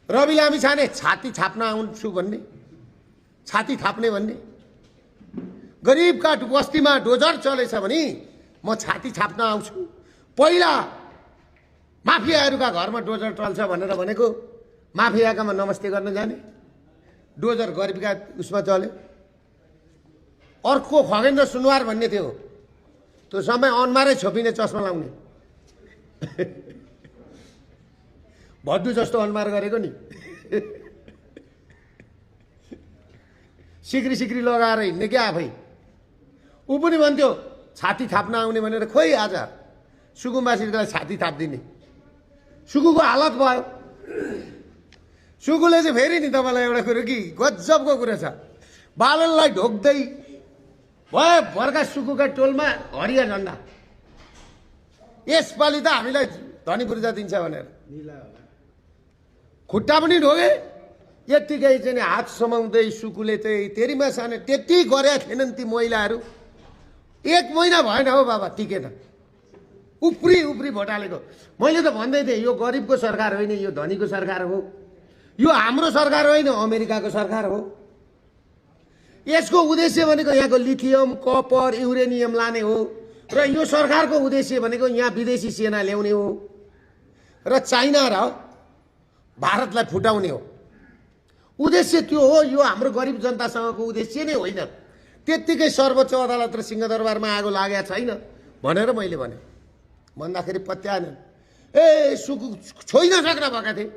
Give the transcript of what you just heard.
रवि लामिछाने छाती छाप्न आउँछु भन्ने, छाती थाप्ने भन्ने। गरिबका बस्तीमा डोजर चलेछ भने म छाती छाप्न आउँछु। पहिला माफियाहरूका घरमा डोजर चल्छ भनेर भनेको माफियाकामा नमस्ते गर्न जाने, डोजर गरिबका उसमा चल्यो। अर्को खगेन्द्र सुनवार भन्ने थियो, त्यो समय अनुहारै छोपिने चस्मा लाउने भद्दु जस्तो अनुहार गरेको नि सिक्री सिक्री लगाएर हिँड्ने क्या आफै। ऊ पनि भन्थ्यो छाती थाप्न आउने भनेर, खोइ आज सुकुम्बासीलाई छाती थाप्दिने। सुकुको हालत भयो। सुकुले चाहिँ फेरि नि तपाईँलाई एउटा कुरो कि गजबको कुरा छ, बालनलाई ढोक्दै भयो भर्खा सुकुका टोलमा हरिया झन्डा। यसपालि त हामीलाई धनी पूर्जा दिन्छ भनेर खुट्टा पनि ढोगे। यत्तिकै चाहिँ हात समाउँदै सुकुले चाहिँ तेरीमा सानो त्यति गरेका थिएनन् ती महिलाहरू। 1 महिना भएन हो बाबा, टिकेन। उफ्री उफ्री भोटालेको। मैले त भन्दै थिएँ यो गरिबको सरकार होइन, यो धनीको सरकार हो। यो हाम्रो सरकार होइन, अमेरिकाको सरकार हो। यसको उद्देश्य भनेको यहाँको लिथियम, कपर, युरेनियम लाने हो र यो सरकारको उद्देश्य भनेको यहाँ विदेशी सेना ल्याउने हो र चाइना र भारतलाई फुटाउने हो। उद्देश्य त्यो हो। यो हाम्रो गरिब जनतासँगको उद्देश्य नै होइन। त्यत्तिकै सर्वोच्च अदालत र सिंहदरबारमा आगो लागेको छैन भनेर मैले भने भन्दाखेरि पत्याएन। ए सुकु छोइन सक्न भएका थिए।